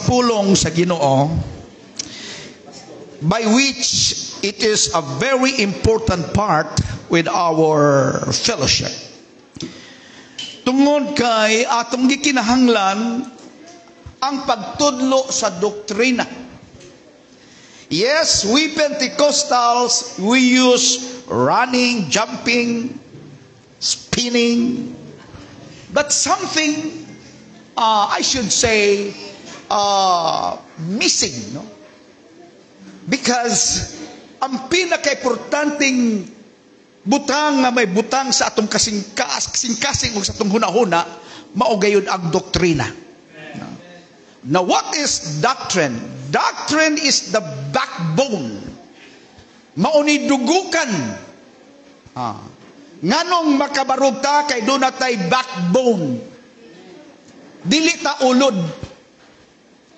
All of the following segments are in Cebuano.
pulong sa Ginoo, by which it is a very important part with our fellowship. Tungod kay atong gikinahanglan ang pagtudlo sa doktrina. Yes, we Pentecostals, we use running, jumping, spinning, but something, I should say, missing, no? Because ang pinaka-importanteng butang nga may butang sa atong kasingkas, kasing-kasing ug sa atong hunahuna, mao gayud ang doktrina. No? Now, what is doctrine? Doctrine is the backbone. Mao ni dugukan. Ah. Nganong makabarog ta kay duna tay backbone. Dili ta ulod.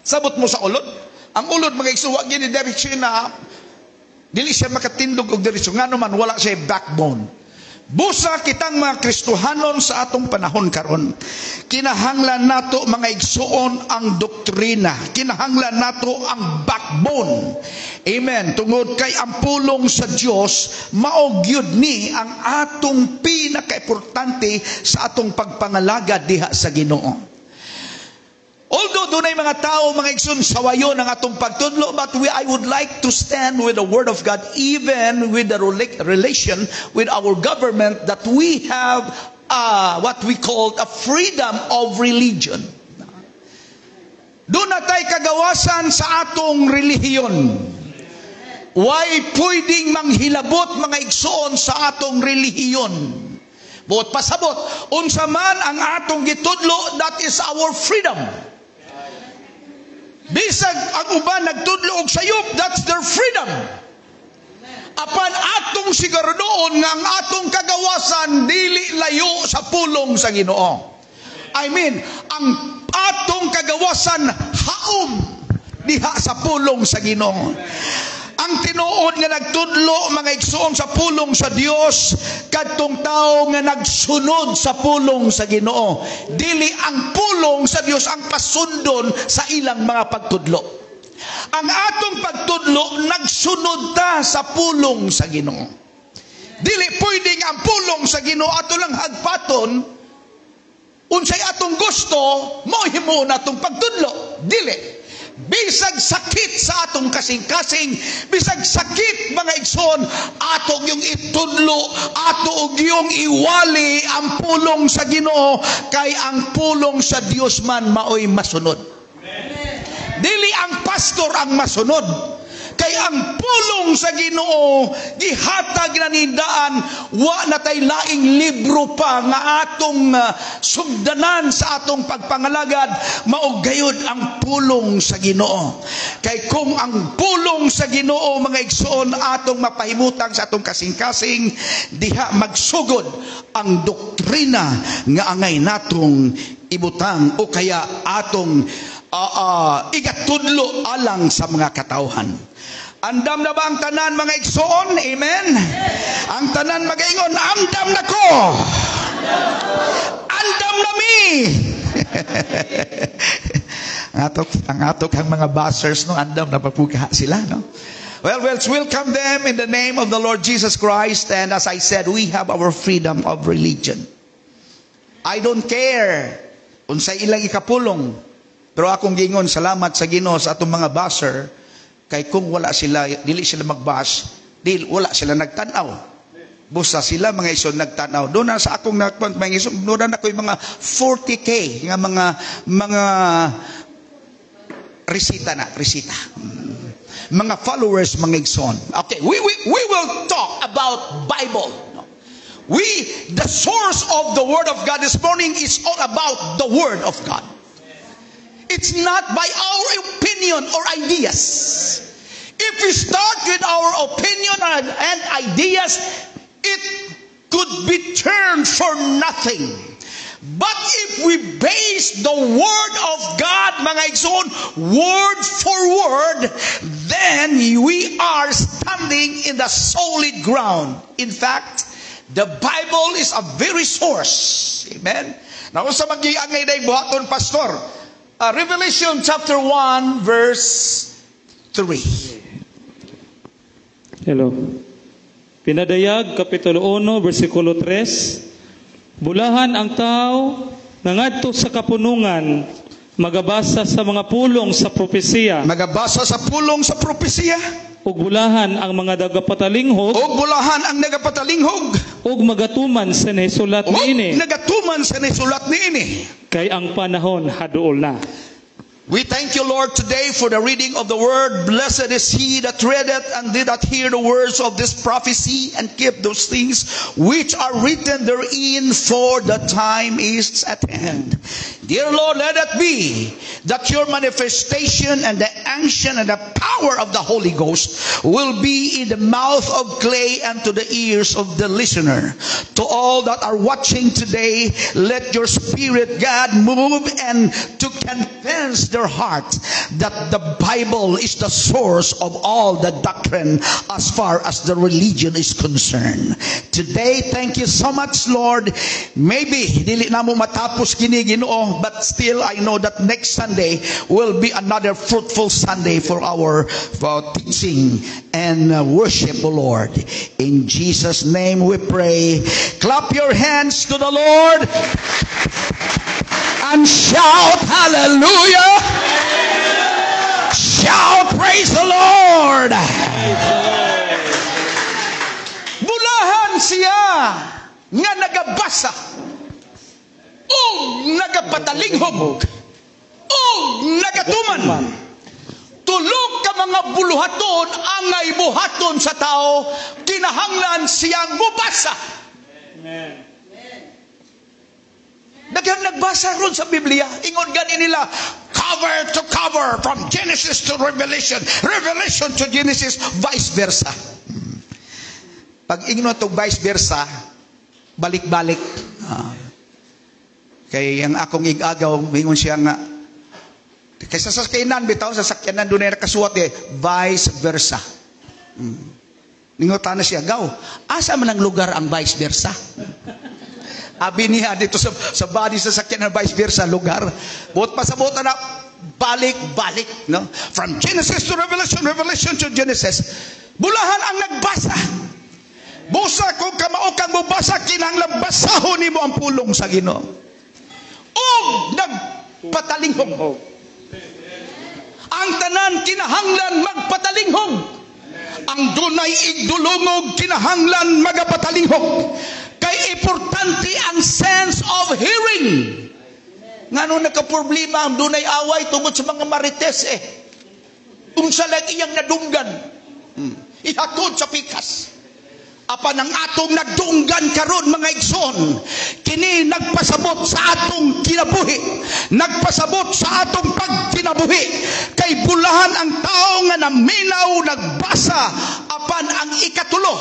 Sabot mo sa ulod? Ang ulod, mga igsoon, wa gyud direksyon na dili siya makatindog og direksyon ngano man wala siya backbone. Busa kitang mga Kristohanon sa atong panahon karon, kinahanglan nato, mga igsuon, ang doktrina. Kinahanglan nato ang backbone. Amen. Tungod kay ang pulong sa Dios mao gyud ni ang atong pinakaimportante sa atong pagpangalagad diha sa Ginoo. Although dunay mga tao, mga igsoon, sawayon ang atong pagtudlo, but I would like to stand with the Word of God, even with the relation with our government, that we have what we call a freedom of religion. Duna tay kagawasan sa atong relihiyon. Way pwedeng manghilabot, mga igsoon, sa atong relihiyon. Buot pasabot, unsa man ang atong gitudlo, that is our freedom. Bisag ang uban nagtudlo og sayop, that's their freedom. Apan atong siguradoon nga ang atong kagawasan dili layo sa pulong sa Ginoo. I mean, ang atong kagawasan haom diha sa pulong sa Ginoo. Ang tinuod nga nagtudlo, mga igsoon, sa pulong sa Dios, kadtong tao nga nagsunod sa pulong sa Ginoo. Dili ang pulong sa Dios ang pasundon sa ilang mga pagtudlo. Ang atong pagtudlo, nagsunod ta sa pulong sa Ginoo. Dili pwedeng ang pulong sa Ginoo ato lang hagpaton unsay atong gusto mo himuon atong pagtudlo. Dili. Bisag sakit sa atong kasing-kasing, bisag sakit, mga igsoon, ato yung itudlo, ato yung iwali ang pulong sa Ginoo, kay ang pulong sa Dios man maoy masunod. Dili ang pastor ang masunod. Kay ang pulong sa Ginoo gihatag na nindaan, wa na tay laing libro pa nga atong sugdanan sa atong pagpangalagad, mao gayud ang pulong sa Ginoo. Kay kung ang pulong sa Ginoo, mga igsoon, atong mapahimutang sa atong kasing-kasing, diha magsugod ang doktrina nga angay natong ibutang o kaya atong igatudlo alang sa mga katawhan. Andam na ba ang tanan, mga igsoon? Amen? Ang tanan magaingon, "Andam na ko! Andam na mi!" Ang atok ang mga buzzers, no, andam na papuka sila, no? Well, let's welcome them in the name of the Lord Jesus Christ. And as I said, we have our freedom of religion. I don't care unsay ilang ikapulong. Pero akong gingon, salamat sa Ginoo sa atong mga buzzer, kay kung wala sila, dili sila mag-buzz, di wala sila nagtanaw. Busa sila, mga igsoon, nagtanaw. Duna sa akong nakpan, mga igsoon, duna na ko'y mga 40K nga mga resita na, resita. Mga followers, mga igsoon. Okay, we will talk about Bible. No? The source of the Word of God this morning is all about the Word of God. It's not by our opinion or ideas. If we start with our opinion and ideas, it could be turned for nothing. But if we base the Word of God, mga igsoon, word for word, then we are standing in the solid ground. In fact, the Bible is a very source. Amen? Now, sa magiangay day buhaton, pastor, Revelation chapter 1 verse 3. Hello. Pinadayag, Kapitulo 1, versikulo 3. Bulahan ang tao nga ngadto sa kapunungan, magabasa sa mga pulong sa propesiya, Magabasa sa pulong sa propesiya. Ug bulahan ang mga nagapatalinghog Og bulahan ang nagapatalinghog. Ug magatuman sa nahisulat Og niini, nagatuman sa nisulat niini. Kay ang panahon haduol na. We thank you, Lord, today for the reading of the word. Blessed is he that read it and did not hear the words of this prophecy and keep those things which are written therein, for the time is at hand. Dear Lord, let it be that your manifestation and the unction and the power of the Holy Ghost will be in the mouth of clay and to the ears of the listener. To all that are watching today, let your Spirit, God, move and to convince their heart that the Bible is the source of all the doctrine as far as the religion is concerned. Today, thank you so much, Lord. Maybe, dili na mo matapos kini, Ginoo, but still I know that next Sunday will be another fruitful Sunday for our teaching and worship, O Lord. In Jesus' name we pray. Clap your hands to the Lord and shout hallelujah. Shout praise the Lord. Bulahan siya nga nagabasa o nagapatalinghog o nagatuman. Tulo ka mga buluhaton angay buhaton sa tao, kinahanglan siyang mubasa. Amen. Daghang nagbasa ron sa Biblia. Ingon gani nila, cover to cover, from Genesis to Revelation, Revelation to Genesis, vice versa. Pag ingnon to vice versa, balik-balik. Kay ang akong igagaw, mingon siya nga, kay sa sakyanan, bitaw, sa sakyanan doon na nakasuwat eh, vice versa. Ningutan na siya, "Gaw, asa man ang lugar ang vice versa?" Abi niya dito sa body sa sakyan ng vice versa lugar. Buot pasabot na balik-balik, no? From Genesis to Revelation, Revelation to Genesis. Bulahan ang nagbasa. Busa kung kamao kang mubasa, kinahanglan basahon nimo ang pulong sa Ginoo. Og nagpatalinghog. Ang tanan kinahanglan magpatalinghog. Ang dunay igdulungog kinahanglan magapatalingog. Kay importante ang sense of hearing. Ngano nagka-problema ang dunay away tungod sa mga marites eh. Unsa lang iyang nadunggan. Ihatod sa pikas. Apan ang atong nagdunggan karon, mga igsoon, kini nagpasabot sa atong kinabuhi, nagpasabot sa atong pagkinabuhi. Kay bulahan ang tao nga naminaw, nagbasa, apan ang ikatulo,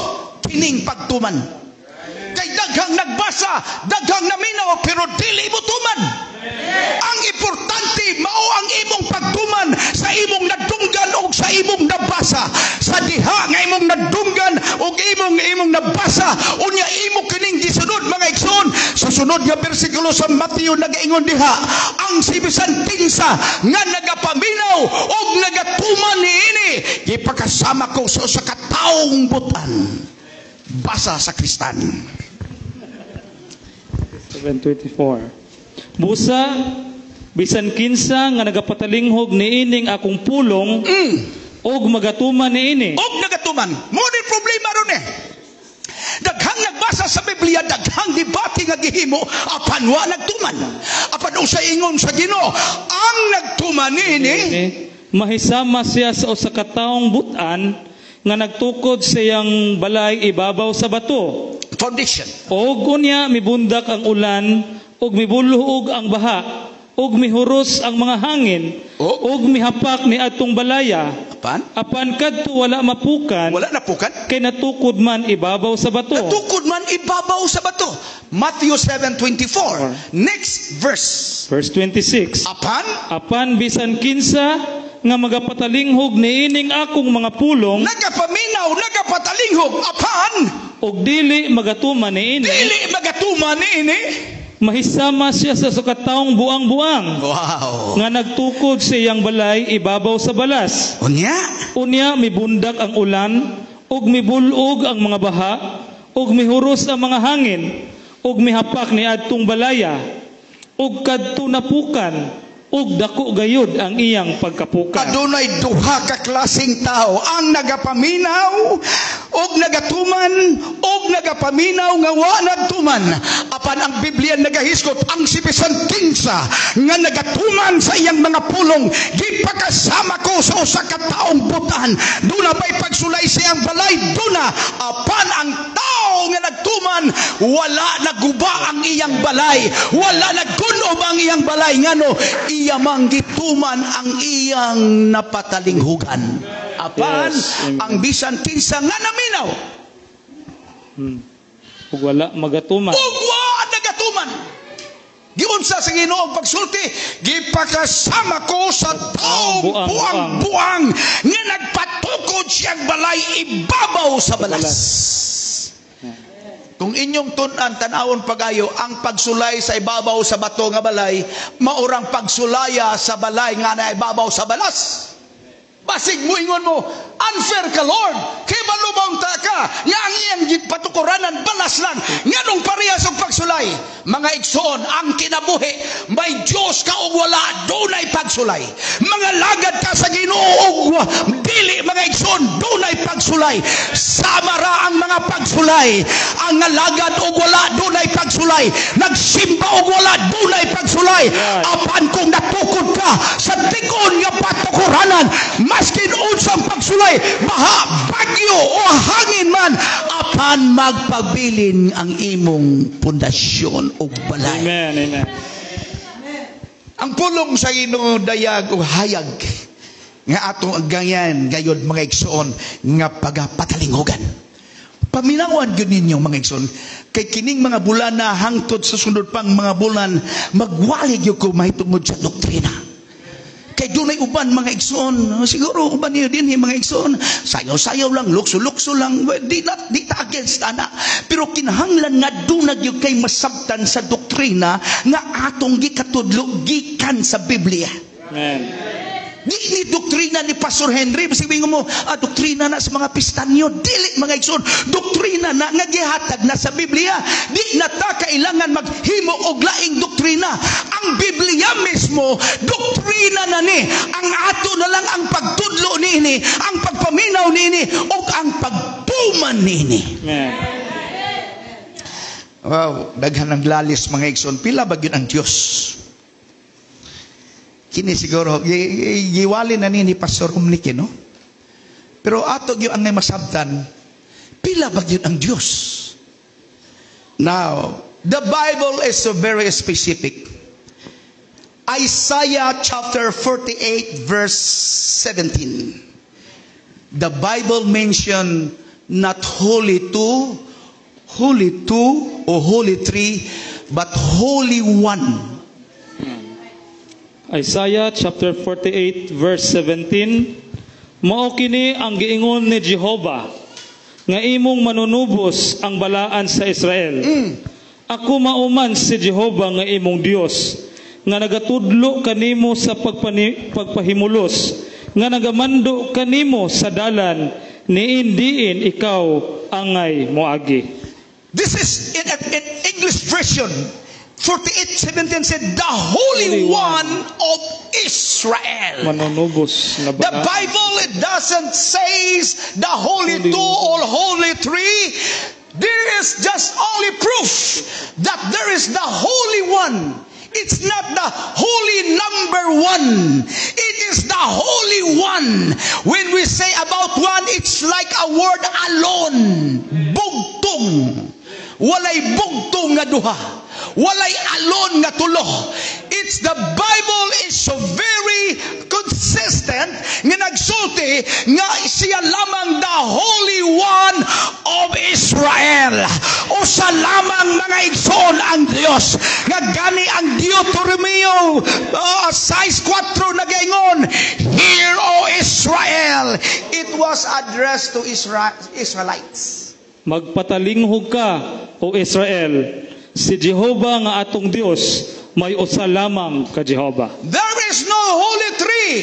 kining pagtuman. Kay daghang nagbasa, daghang naminaw, pero dili mo tuman. Ang importante mao ang imong pagtuman sa imong nadunggan o sa imong nabasa. Sa diha nga imong nadunggan o imong nabasa, unya imo kining gisunod, mga igsoon. Sa sunod nga bersikulo sa Mateo, nagaingon diha ang si bisan kinsa nga nagapaminaw og nagatuman niini, gipakasama ko sa usa ka taong butan. Basa sa Kristan. 7:24. Busa, bisan kinsa nga nagapatalinghog niining akong pulong og magatuman niini. Og nagatuman. Mo ni problema ron eh. Daghang nagbasa sa Biblia, daghang debate nga gihimo, apan wa nagtuman. Apan usay ingon sa Ginoo, ang nagtuman niini, Eh, mahisama siya sa usa ka taong butan nga nagtukod sa iyang balay ibabaw sa bato. Foundation. Og unya mibundak ang ulan ug mibuluhog ang baha ug mihuros ang mga hangin Oh. ug mihapak ni atong balaya. Apan? Apan kadto wala mapukan Wala napukan. Kay natukod man ibabaw sa bato. Natukod man ibabaw sa bato. Matthew 7:24. Next verse. Verse 26. Apan? Apan bisan kinsa nga magapatalinghog niining akong mga pulong Nagapaminaw, nagapatalinghog, apan ug dili magatuman niini, dili magatuman niini, Mahisama siya sa katawong buang-buang nga nagtukod sa iyang balay ibabaw sa balas. Unya? Unya mibundak ang ulan ug mibulog ang mga baha ug mihuros ang mga hangin ug mihapak ni adtong balaya ug kadto napukan ug dako gayud ang iyang pagkapukan. Adunay duha ka klaseng tao, ang nagapaminaw og nagatuman og nagapaminaw nga wa nagtuman. Apan ang Biblia nagahisgot, ang si bisan kinsa nga nagatuman sa iyang mga pulong, gipakasama ko sa usa ka taong butan. Duna bay pagsulay siyang balay? Duna. Apan ang tao nga nagtuman, wala naguba ang iyang balay, wala nagkunob ang iyang balay, ngano iya mang gituman ang iyang napatalinghugan. Apan Yes, amen. ang bisan kinsa nga naminaw Ug wala magatuman. Ug wa nagatuman, giunsa sa Ginoo ang pagsulti? Gipakasama ko sa taong Buang, buang buang nga nagpatukod siyang balay ibabaw sa balas. Kung inyong tun-an, tan-awon pagayo, ang pagsulay sa ibabaw sa bato nga balay, maurang pagsulaya sa balay nga na ibabaw sa balas. Basig mo ingon mo, "Unfair ka, Lord. Kay malubang ta ka, nga ang iyang patukuranan, balas lang. Nganong parehas og pagsulay?" Mga igsoon, ang kinabuhi, may Diyos ka o wala, dunay pagsulay. Mga lagad ka sa Ginoo og dili, mga igsoon, dunay pagsulay. Sama ra ang mga pagsulay. Ang ngalagad og wala, dunay pagsulay. Nagsimba og wala, dunay pagsulay. Apan kung natukod ka sa tig-on nga patukuranan, maskin unsang pagsulay, baha, bagyo o hangin man, apan magpabilin ang imong pundasyon o balay. Amen. Amen. Ang pulong sa Ginoo dayag o hayag nga atong ganyan gayod, mga igsoon, nga pagapatalinghugan. Paminawan gyud ninyo, mga igsoon, kay kining mga bulan na hangtod sa sunod pang mga bulan, magwali gyud ko mahitungod sa doktrina. Kay dunay uban, mga igsoon, siguro uban niyo din mga igsoon, sayaw-sayaw lang, lukso-lukso lang. Well, di na, di ta against ana. Pero kinahanglan nga duna gyud kay masabtan sa doktrina nga atong gikatudlo gikan sa Biblia. Amen. Di ni doktrina ni Pastor Henry. Sabihin mo, ah, doktrina na sa mga pistanyo. Dili, mga igsoon. Doktrina na nga gihatag na sa Biblia. Di na ta kailangan maghimo og laing doktrina. Ang Biblia mismo, doktrina na ni. Ang ato na lang ang pagtudlo niini, ang pagpaminaw niini, ug ang pagtuman niini. Amen. Wow, daghan ang lalis, mga igsoon. Pila ba gyud ang Diyos? Kini siguro, giwali na ni Pastor Umniki, no? Pero ato gyud ang masabtan, pila ba gyud ang Diyos? Now, the Bible is so very specific. Isaiah chapter 48 verse 17. The Bible mention not holy two, or holy three, but Holy One. Isaiah chapter 48 verse 17. Mao kini ang giingon ni Jehova nga imong manunubos, ang Balaan sa Israel. Ako mauman si Jehova nga imong Dios nga nagatudlo kanimo sa pagpahimulos, nga nagamando kanimo sa dalan niin diin ikaw angay moagi. This is in English version. 48:17 said, "The Holy Holy One of Israel." Manunubos nga The Balaan. Bible, it doesn't say the Holy Holy Two or Holy Three. There is just only proof that there is the Holy One. It's not the holy number one. It is the Holy One. When we say about one, it's like a word alone. Bugtong. Walay bugtong nga duha. Walay alone nga tulo. It's the Bible is so very consistent nga nagsulti nga siya lamang the Holy One of Israel. Usa lamang, mga igsoon, ang Dios. Nga gani ang Deuteronomio 6.4 nagaingon, "Hear, O Israel." It was addressed to Israelites. Magpatalinghog ka, O Israel, Si Jehova nga atong Dios may usa lamang ka Jehova. There is no Holy Three,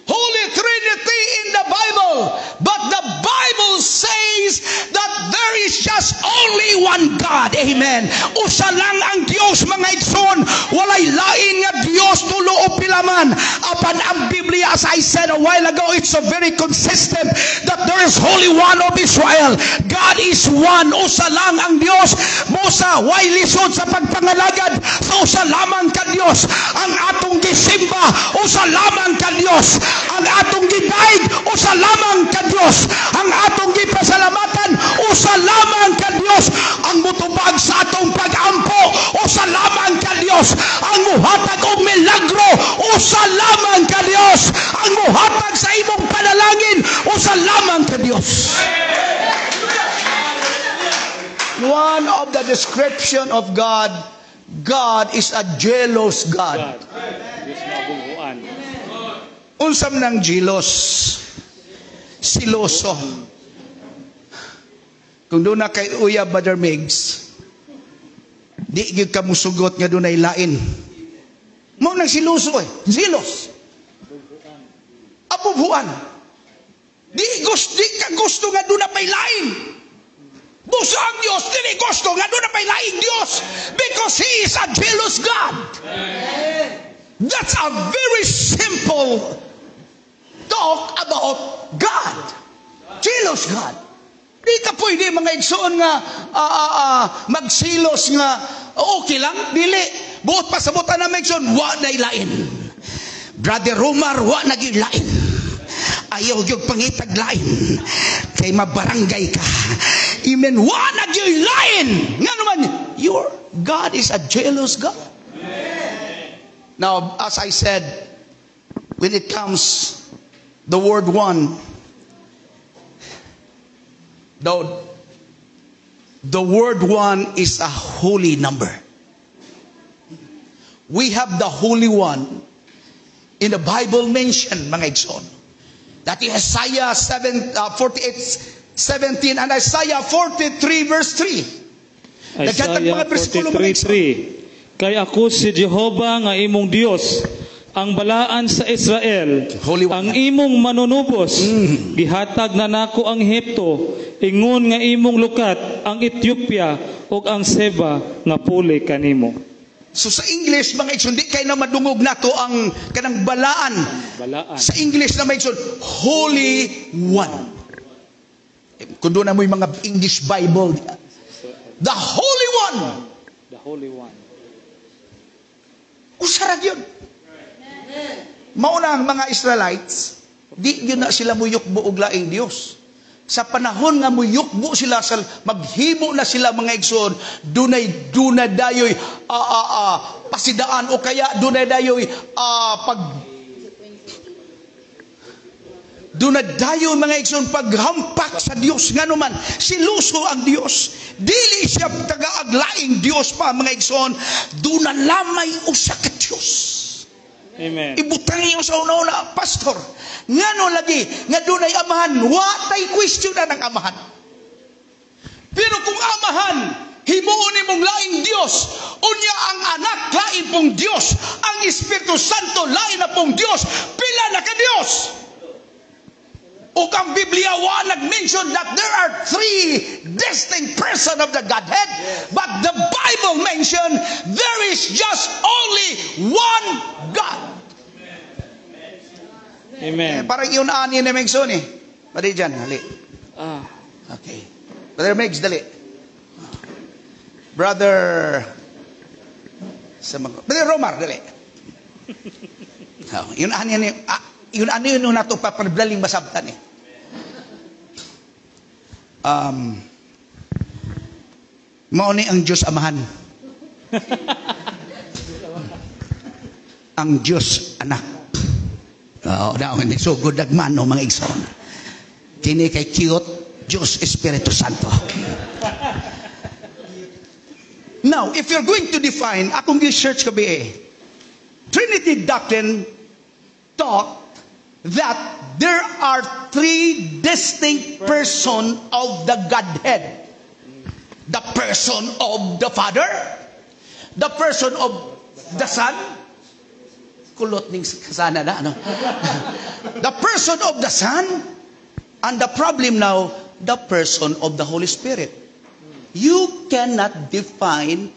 Holy Trinity in the Bible. But the Bible says that there is just only one God. Amen. Usa lang ang Dios, mga igsoon. Walay lain nga Dios, tulo o pila man. Apan ang Biblia, as I said a while ago, it's so very consistent that there is Holy One of Israel. God is one. Usa lang ang Dios. Busa, way lisod sa pagpangalagad sa usa lamang ka Dios. Ang atong gisimba, usa lamang ka Dios. Ang atong gidaig, usa lamang ka Dios. Ang atong gipasalamatan, usa lamang ka Dios. Ang mutubag sa atong pag-ampo, usa lamang ka Dios. Ang muhatag og milagro, usa lamang ka Dios. Ang muhatag sa imong panalangin, usa lamang ka Dios. One of the description of God, God is a jealous God. God. Dios nga bughuan. Unsa man ang jealous? Siloso. Kung duna kay uyab, Brother Migs, di gyud ka musugot nga dunay lain. Mao nang siloso eh. Jealous. Abubhuan. Di ka gusto nga duna pay lain. Busa ang Diyos, dili gusto nga duna pay laing Diyos because He is a jealous God. That's a very simple talk about God. Jealous God. Di ka pwede, mga igsoon, nga magsilos nga okay lang, dili. Buot pasabutan na, mga igsoon, wa na lain. Brother Romar, wa na gyud lain. Ayaw gyud pangitag lain. Kay mabarangay ka. Amen. Wa na gyud lain. Nga naman, your God is a jealous God. Now, as I said, when it comes the word "one," the word "one" is a holy number. We have the Holy One in the Bible mentioned, mga igsoon. That is Isaiah 7, 48, 17 and Isaiah 43 verse 3. Daghan Isaiah mga bersikulo, mga igsoon. 43:3. Kay ako si Jehova nga imong Dios, ang Balaan sa Israel, Holy One. ang imong manunubos. Gihatag na nako ang Ehipto, ingon nga imong lukat, ang Ethiopia ug ang Seba nga puli kanimo. So sa English, mga igsoon, di kay na madungog nato ang kanang Balaan. Balaan. Sa English na, mga igsoon, Holy One. Kung duna moy mga English Bible, the Holy One. The Holy One. Usa ra gyud. Mao na ang mga Israelites, di gyud na sila muyukbo og laing Dios. Sa panahon nga muyukbo sila sa maghimo na sila, mga igsoon, dunay duna dayoy pasidaan o kaya dunay dayoy pag duna dayon, mga igsoon, paghampak sa Dios. Ngano man, siluso ang Dios. Dili siya tagaag laing Dios pa, mga igsoon. Duna lamay usa ka Dios. Amen. Ibutang niyo sa una-una, Pastor. Ngano lagi nga dunay Amahan, wa tay question na ng Amahan. Pero kung Amahan, himuon nimong laing Dios, unya ang Anak lain pong Dios, ang Espiritu Santo lain na pong Dios, pila na ka Dios? Ug ang Biblia wa nag-mention that there are three distinct person of the Godhead, but the Bible mentioned there is just only one God. Amen. Eh, parang yun ani na Megson eh. Pwede dyan, hali. Okay. Brother Megs, dali. Brother, sa mga, Brother Romar, dali. Oh, yun ani ni yun ano yun nato papadlaling masabtan eh. Mao ni ang Diyos Amahan. Ang Diyos Anak. Oo, na ni sugod nagmano, mga igsoon. Kini kay cute, Diyos Espiritu Santo. Now, if you're going to define, akong gi-search gabi eh, Trinity doctrine taught that there are three distinct person of the Godhead. The person of the Father, the person of the Son, kulot ning kasana na, ano? The person of the Son, and the problem now, the person of the Holy Spirit. You cannot define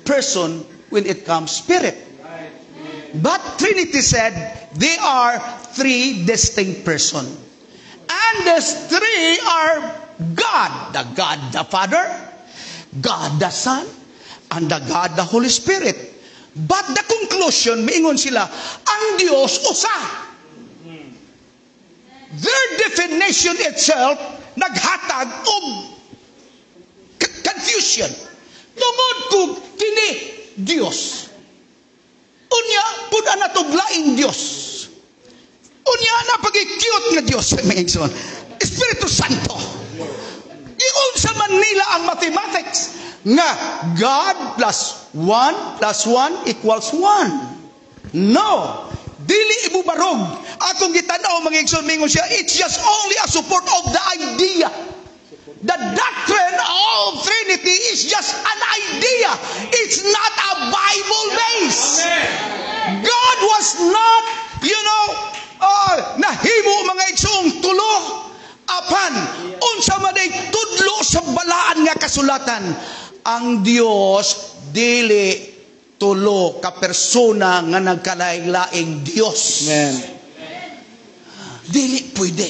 person when it comes spirit. But Trinity said they are three distinct persons. And these three are God, the God the Father, God the Son, and the God the Holy Spirit. But the conclusion, miingon sila, ang Diyos usa. Their definition itself naghatag og confusion. Tungod kung kini Diyos. Unya, pud-an na laing Diyos. Unya na pag-cute nga Diyos, mga igsoon. Espiritu Santo. Giunsa man nila ang mathematics nga God plus 1 plus 1 equals 1. No. Dili ibubarog. Akong gitanaw, mga igsoon, mingon siya, it's just only a support of the idea. The doctrine of Trinity is just an idea. It's not a Bible base. God was not nahimo, mga igsoong, tulo. Apan, unsa man ay tudlo sa balaan nga kasulatan, ang Dios dili tulo ka persona nga nagkalaing-laing Dios. Amen. Dili pwede.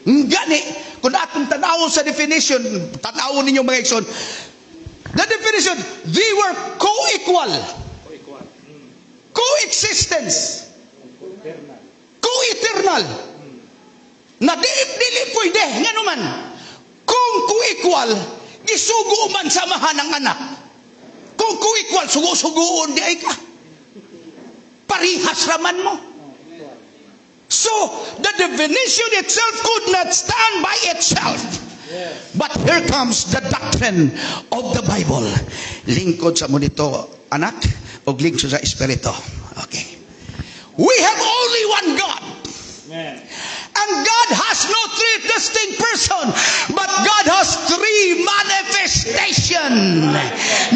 Gani, kung atong tanawon sa definition, tanawon ninyo, mga igsoon, the definition, they were co-equal. Coexistence. Co-eternal. Na dili pwede. Nga naman, kung co-equal, gisugo man sa amahan ang anak. Kung co-equal, sugo-sugoon diay ka. Parihas raman mo. So, the definition itself could not stand by itself. But here comes the doctrine of the Bible. Lingkod sa mo nito, anak, o lingkod sa Espiritu. Okay. We have only one God. Amen. And God has no three distinct person, but God has three manifestation.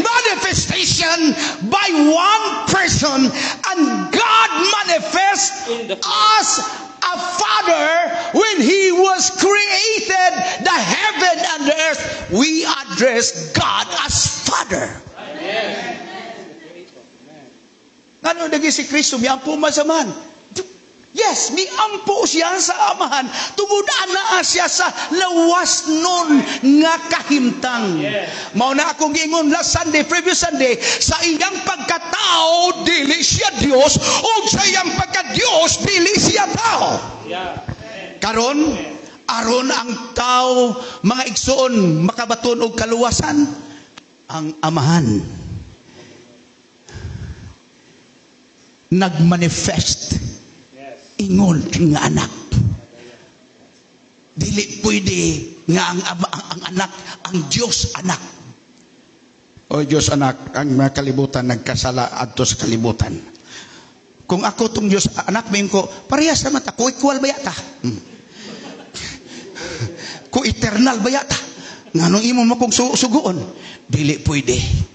Manifestation by one person, and God manifests In the as a Father when He was created the heaven and the earth. We address God as Father. Ngano lagi si Kristo miampo man sa amahan? Yes, miampo siya sa amahan tungod anaa siya sa lawas nun nga kahimtang. Mao na akong giingon last Sunday, previous Sunday, sa iyang pagkatao dili siya Dios ug sa iyang pagka-Dios dili siya tao. Karon, aron ang tao, mga igsoon, makabaton og kaluwasan, ang amahan nagmanifest ingon nga anak. Dili pwede nga ang anak, ang Diyos anak. O Diyos anak, ang mga kalibutan nagkasala adto sa kalibutan. Kung ako tong Diyos anak, mayon ko, parehas naman ta, ko-equal ba yata? Ko-eternal ba yata? Nganong imo mo kong suguon? Dili pwede.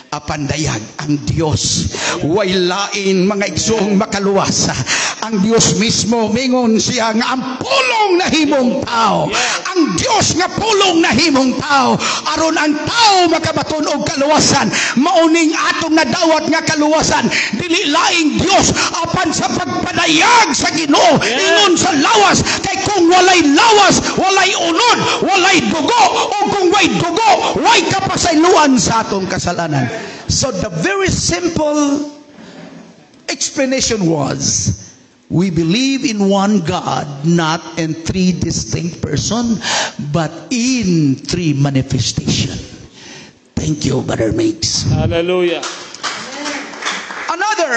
Apan dayag ang Dios way lain, mga igsoong, makaluwas. Ang Dios mismo, mingon siya nga ang pulong nahimong tao. Ang Dios nga pulong nahimong tao aron ang tao makabaton og kaluwasan. Mauning atong nadawat nga kaluwasan, dili laing Dios apan sa pagpadayag sa Ginoo ingon sa lawas, kay kung walay lawas, walay unod, walay dugo, o kung way dugo, way kapasayloan sa atong kasalanan. So the very simple explanation was, we believe in one God, not in three distinct person, but in three manifestation. Thank you, Brother Miggs. Hallelujah. Another,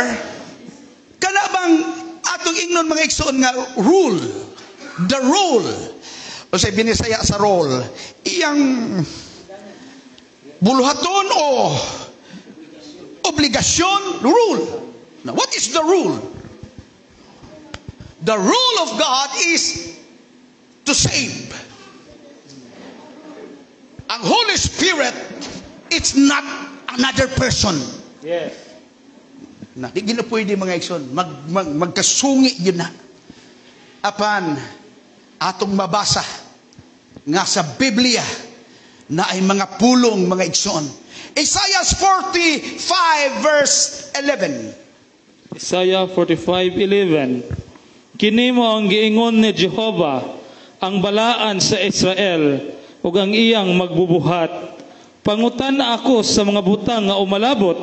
kana bang atong ingnon, mga igsoon, nga rule, the rule, o sa binisaya sa role, iyang buluhaton o obligasyon, rule. Now, what is the rule? The rule of God is to save. Ang Holy Spirit It's not another person. Na, di gina pwede, mga igsoon, magkasungi yun na. Apan, atong mabasa nga sa Biblia na ay mga pulong, mga igsoon. Isaiah 45 verse 11. Isaiah 45:11. Kini mao ang giingon ni Jehova, ang Balaan sa Israel, ug ang iyang Magbubuhat: "Pangutana ako sa mga butang nga umalabot,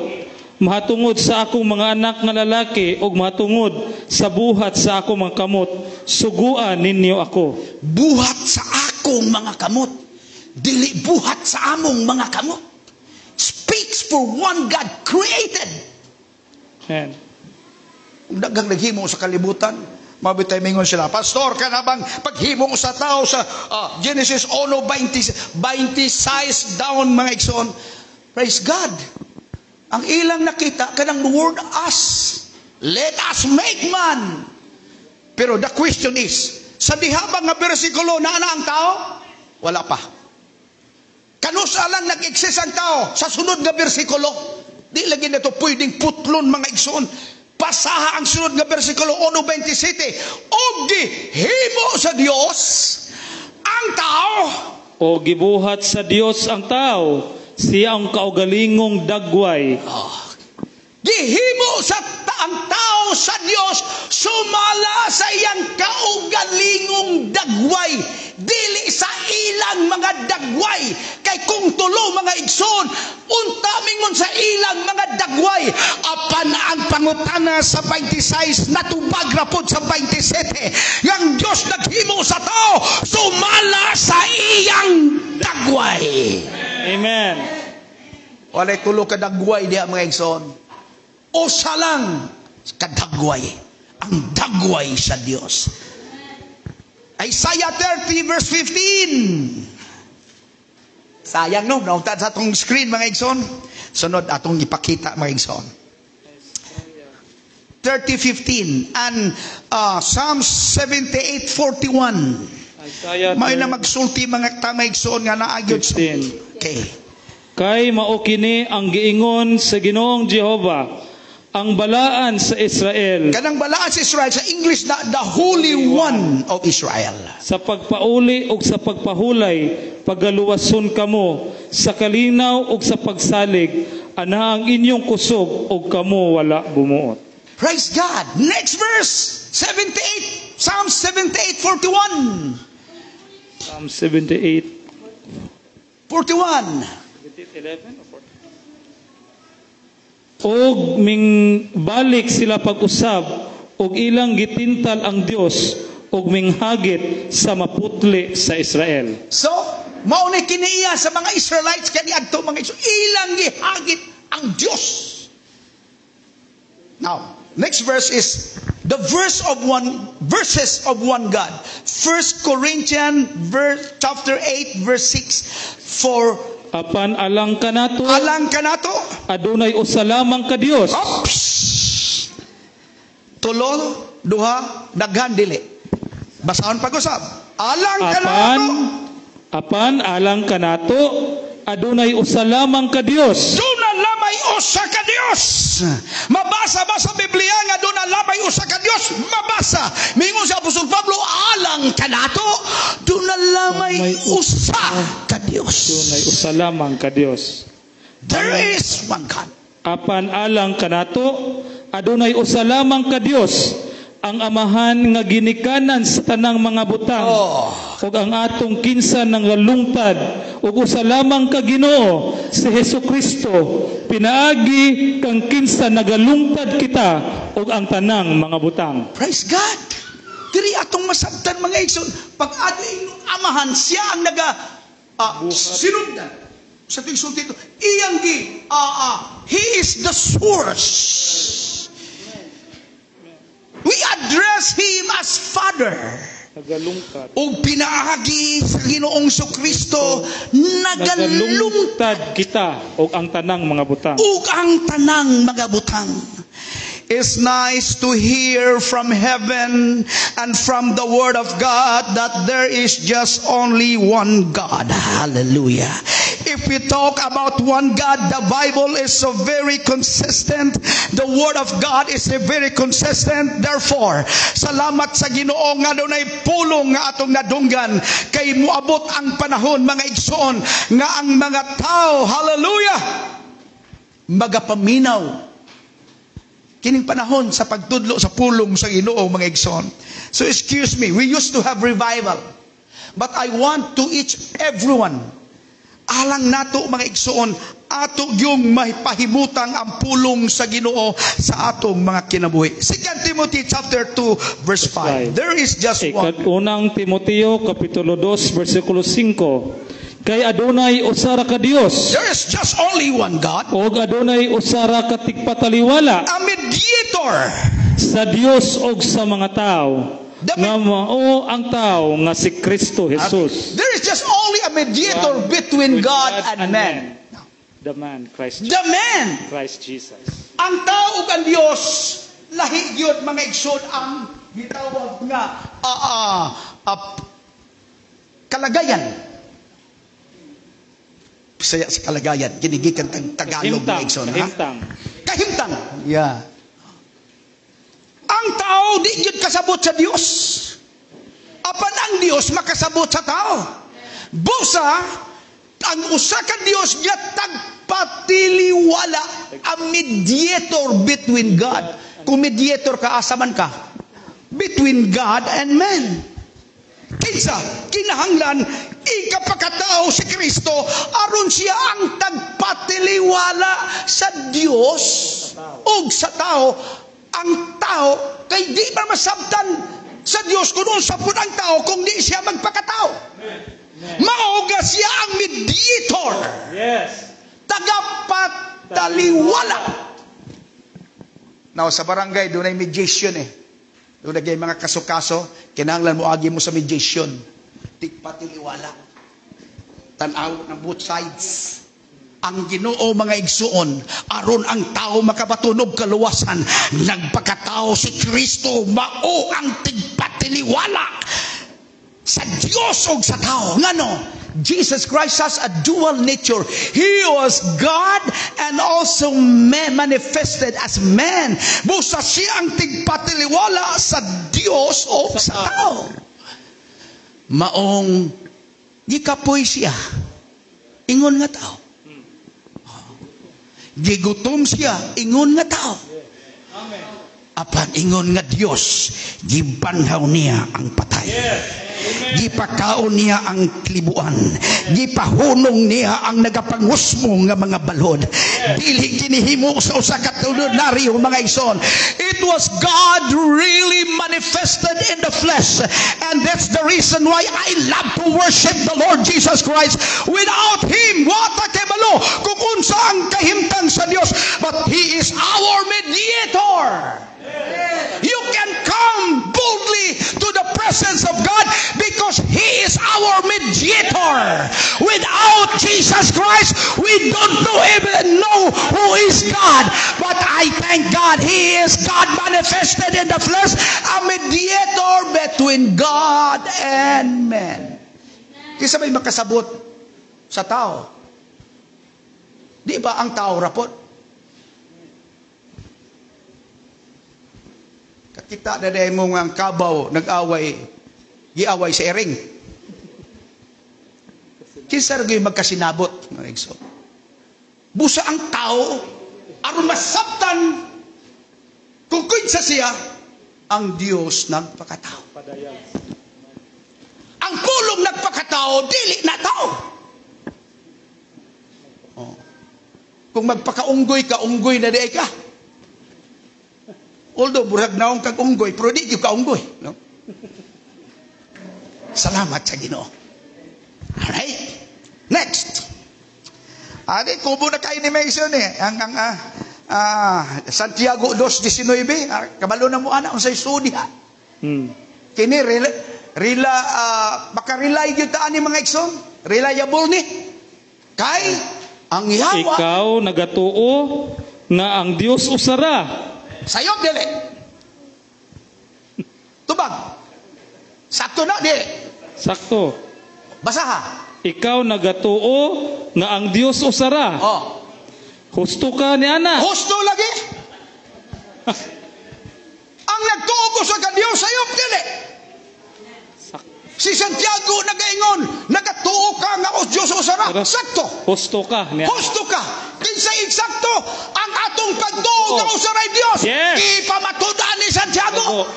mahatungod sa akong mga anak nga lalaki ug mahatungod sa buhat sa akong mga kamot, suguan ninyo ako." Buhat sa akong mga kamot. Dili buhat sa among mga kamot. Speaks for one God created. Amen. Kung daghang naghimo sa kalibutan, mabitay mingon sila, "Pastor, kana bang paghimo sa tao sa Genesis 1, 20, 26 down," mga igsoon. Praise God. Ang ilang nakita, kanang word "us." "Let us make man." Pero the question is, sa diha ba nga bersikulo na ana ang tao? Wala pa. Kanusa lang nag-exist ang tao sa sunod nga bersikulo? Di lagi na ito pwedeng putlon, mga igsoon. Basaha ang sunod nga bersikulo 1.27. Og gihimo sa Dios ang tao. O gibuhat sa Dios ang tao, siya ang kaugalingong dagway. Gihimo ang tao sa Dios sumala sa iyang kaugalingong dagway, dili sa ilang mga dagway. Kay kung tulo, mga igsoon, unta mingon sa ilang mga dagway. Apan ang pangutana sa 26 natubag ra pod sa 27. Yang Dios naghimo sa tao sumala sa iyang dagway. Amen. Walay tulo ka dagway diha, mga igsoon. Usa lang kadagway. Ang dagway sa Dios. Isaiah 30 verse 15. Sayang no, naunta sa atong screen, mga igsoon. Sunod atong ipakita, mga igsoon. 30:15 and Psalm 78:41. Isaiah May na magsulti mga tamay igsoon nga naagyod sa 15. Okay. Kay mao kini ang giingon sa Ginoong Jehova, ang Balaan sa Israel, Kanang Balaan sa Israel, sa English na the Holy One of Israel. "Sa pagpauli ug sa pagpahulay pagaluwason kamo, sa kalinaw ug sa pagsalig ana ang inyong kusog ug kamo wala bumuot." Praise God. Next verse, 78, Psalm 78:41. Psalm 78 41. 11 or 14? Og ming balik sila pag-usab og ilang gitintal ang Dios og minghagit sa Maputli sa Israel. So, mao ni kiniiya sa mga Israelites kaniadto, mga Israel, ilang gihagit ang Dios. Now, next verse is the verse of one verses of one God. First Corinthians verse chapter 8 verse 6, for Apan alang kanato alang kanato adunay usa lamang ka Dios. Oops! Tulo, duha, daghan, dili. Basahon pag-usab. Alang Apan kanato. Apan alang kanato adunay usa lamang ka Dios. Duna lamay usa ka Dios. Mabasa ba sa Biblia nga duna lamay usa ka Dios? Mabasa. Mingon si Apostol Pablo, alang kanato, duna lamay May usa ka Dios. Adunay usa lamang ka Dios. There is one God. Apan alang kanato adunay usa lamang ka Dios, ang Amahan nga ginikanan sa tanang mga butang ug ang atong kinsa nangalungtad, ug usa lamang ka Ginoo, si Hesus Kristo, pinaagi kang kinsa nagalungtad kita ug ang tanang mga butang. Praise God. Diri atong masabtan, mga igsoon, pag ato inyong Amahan, siya ang naga sinundan. Sa tuwing sulti ito, iyang gi, He is the source. We address Him as Father. Nagalungtad. O pinaagi sa Ginoong Kristo, nagalungtad Nagalungtad kita ug ang tanang mga butang. Ug ang tanang mga butang. It's nice to hear from heaven and from the Word of God that there is just only one God. Hallelujah. If If we talk about one God, the Bible is so very consistent. The Word of God is very consistent. Therefore, salamat sa Ginoo nga dunay pulong nga atong nadunggan kay muabot ang panahon, mga igsoon, nga ang mga tao, hallelujah, magapaminaw kining panahon sa pagtudlo sa pulong sa Ginoo, mga igsoon. So excuse me, we used to have revival. But I want to each everyone, alang nato, mga igsoon, ato yung pahimutang ang pulong sa Ginoo sa atong mga kinabuhi. 2 Timothy chapter 2 verse 5. There is just one. Ikaunang Timoteo kapitulo 2 bersikulo 5. Kay adunay usa ra ka Dios There is just only one God. Ug adunay usa ra ka tigpataliwala A mediator. Sa Dios ug sa mga tao nga mao ang tao nga si Kristo Jesus. There is just only a mediator between God and man. The man Christ The man. Christ Jesus. Ang tao ug ang Dios lahi gyud, mga igsoon, ang gitawag nga kalagayan. Bisaya sa kalagayan, ginigikan tag Tagalog, mga Kahimtang, igsoon, ha? Kahimtang. Kahimtang. Yeah. Ang tao di gyud kasabot sa Dios. Apan ang Dios makasabot sa tao. Busa ang usa ka Dios nga tagpatiliwala, a mediator between God. Kung mediator ka, asa man ka? Between God and man. Kinsa? Kinahanglan ikapakatao si Kristo aron siya ang tagpatiliwala sa Dios ug sa tao. Ang tao kay di man masabtan sa Dios kung unsa pud ang tao kung di siya magpakatao. Mao nga siya ang mediator. Tagapataliwala. Now, sa barangay, doon ay mediation eh. Doon ay mga kaso-kaso, kinahanglan mo agi mo sa mediation. Tigpatiliwala. Tanaw ng both sides. Ang Ginoo, mga igsuon, aron ang tao makabaton og kaluwasan, nagpakatao si Kristo, mao ang tigpatiliwala sa Dios ug sa tao. Ngano? Jesus Christ has a dual nature. He was God and also man, manifested as man. Busa siya ang tigpatiliwala sa Dios o sa tao. Maong gikapoy siya. Ingon nga tao. Gigutom siya, ingon nga tao. Apan ingon nga Dios, gibanhaw niya ang patay. Gipakaon niya ang kalibuan. Gipahunong niya ang nagapangusmo nga mga balod. Dili kinihimo sa usa ka ordinaryo, mga igsoon. It was God really manifested in the flesh. And that's the reason why I love to worship the Lord Jesus Christ. Without Him, wa ta kabalo kung unsa ang kahimtang sa Dios. But He is our mediator. You can come boldly to the presence of God because He is our mediator. Without Jesus Christ, we don't know even know who is God. But I thank God He is God manifested in the flesh, a mediator between God and man. Kinsa may makasabot sa tao? Di ba ang tao ra pod? Kakita na dahil mo nga ang kabaw nag-away, giaway sa iring. Kinsa ra gyud magkasinabot, mga igsoon? Busa ang tao aron masabtan kung kinsa siya, ang Dios nagpakatao. Ang pulong nagpakatao, dili na tao. Oh. Kung magpakaunggoy ka, unggoy na di ka. Although, burag naong kag unggoy, pero di ka unggoy. No? Salamat sa Ginoo. Alright? Next. Adi, kubo na kayo ni Mason eh. Ang Santiago 2.19, kabalo na mo ana, unsay sudi ha. Kini, makarely gyud ta ani, mga igsoon. Reliable ni. Kay, ang yawa, Ikaw nagatuo nga ang Dios usara. Sayop dili. Tubag. Sakto na dili. Sakto. Basaha. Ikaw nagatuo nga ang Dios usara. Oh. Husto ka ni ana. Husto lagi. Ang nagtuo ko sa ka Dios, sayop dili. Si Santiago nagaingon, nagatuo ka nga o Dios usara. Pero- Sakto. Husto ka ni ana. Husto ka. Kinsa eksakto ang atong pagtuo nga usaray Dios. Yes. Ipamatudan ni Santiago.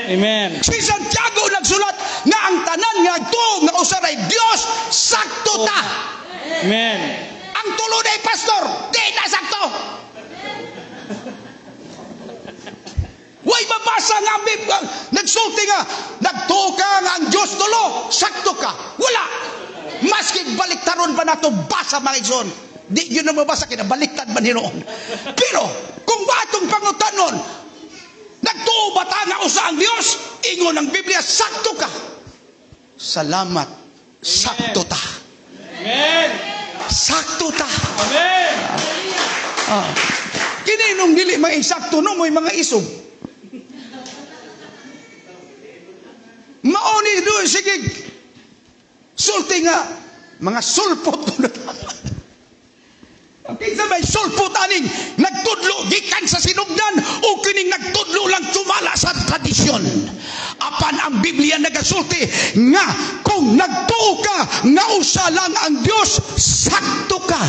Amen. Si Santiago nagsulat nga ang tanan nga nagtuo nga usaray Dios, sakto ta. Amen. Ang tulo na pastor, di na sakto. Way mabasa nga ang Biblia. Nagsulti nga, nagtuo ka nga ang Diyos tulo, sakto ka. Wala. Maski baliktaron pa nato basa, mga igsoon. Di yun na mabasa, kinabaliktad man hinuon. Pero, kung atong pangutanon, nagtuo ba ta nga usa ang Diyos? Ingon ang Biblia, sakto ka. Salamat, sakto ta. Amen. Sakto ta. Amen. Ah. Kini nung dili mga eksakto no, mo'y mga isog. Mauni doon, sige. Sulti nga, mga sulpot. Kinsa may sulpot aning nagtudlo gikan sa sinugdan o kining nagtudlo lang tumala sa tradisyon. Apan ang Biblia nagasulti nga kung nagtuo ka nga usa lang ang Dios, sakto ka.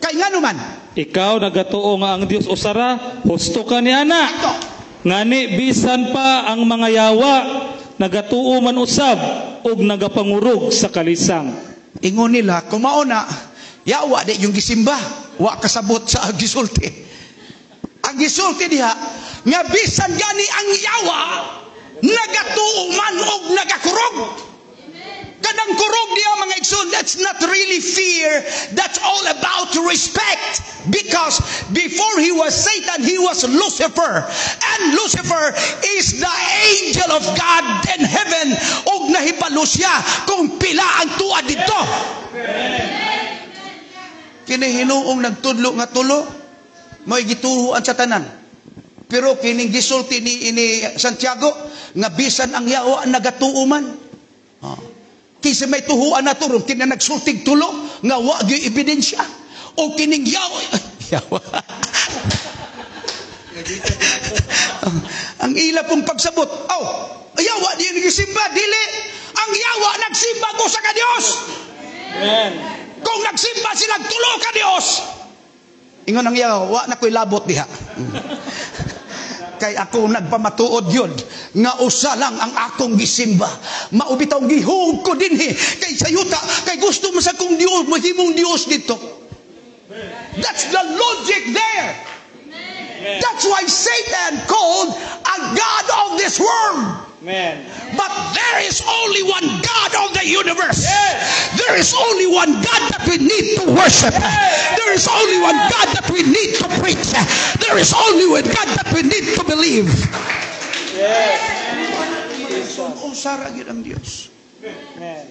Kay ngano man? Ikaw nagatuo nga ang Dios usara, husto ka ni ana. Sakto. Ngani bisan pa ang mga yawa nagatuo man usab og nagapangurog sa kalisang. Ingon nila, kumauna, yawa di yung gisimba, wa kasabot sa gisulti. Ang gisulti diha, nga bisan gani ang yawa, nagatuo man og nagakurog. Kanang kurog diha, mga igsoon, that's not really fear, that's all about respect. Because before he was Satan, he was Lucifer. And Lucifer is the angel of God in heaven. Og nahibalo siya kung pila ang tuwa dito. Kini hinuong nagtudlo nga tulo, may gituhuan sa tanan. Pero kining gisulti ni ini Santiago, nga bisan ang yawa nagatuo man. Oh. Kinsa may tuhuan na turong, kina nagsultig tulo, nga wa gyud ebidensya. O kining yawa. Yawa. Ang ila pong pagsabot, aw, yawa di nagsimba, dili. Ang yawa nagsimba ko sa ka Dios. Amen. Kung nagsimba sila tulo ka Dios. Ingon ang yawa, wa na ko'y labot diha. Kay ako nagpamatuod yun nga usa lang ang akong gisimba. Maubitaw gihug ko dinhi kay sayuta, kay gusto mo sa kong Dios, mahimong Dios dito. That's the logic there. That's why Satan called a god of this world. Amen. But there is only one God of the universe. There is only one God that we need to worship. There is only one God that we need to preach. There is only one God that we need to believe. Yes. Usara gyud ang Dios. Amen.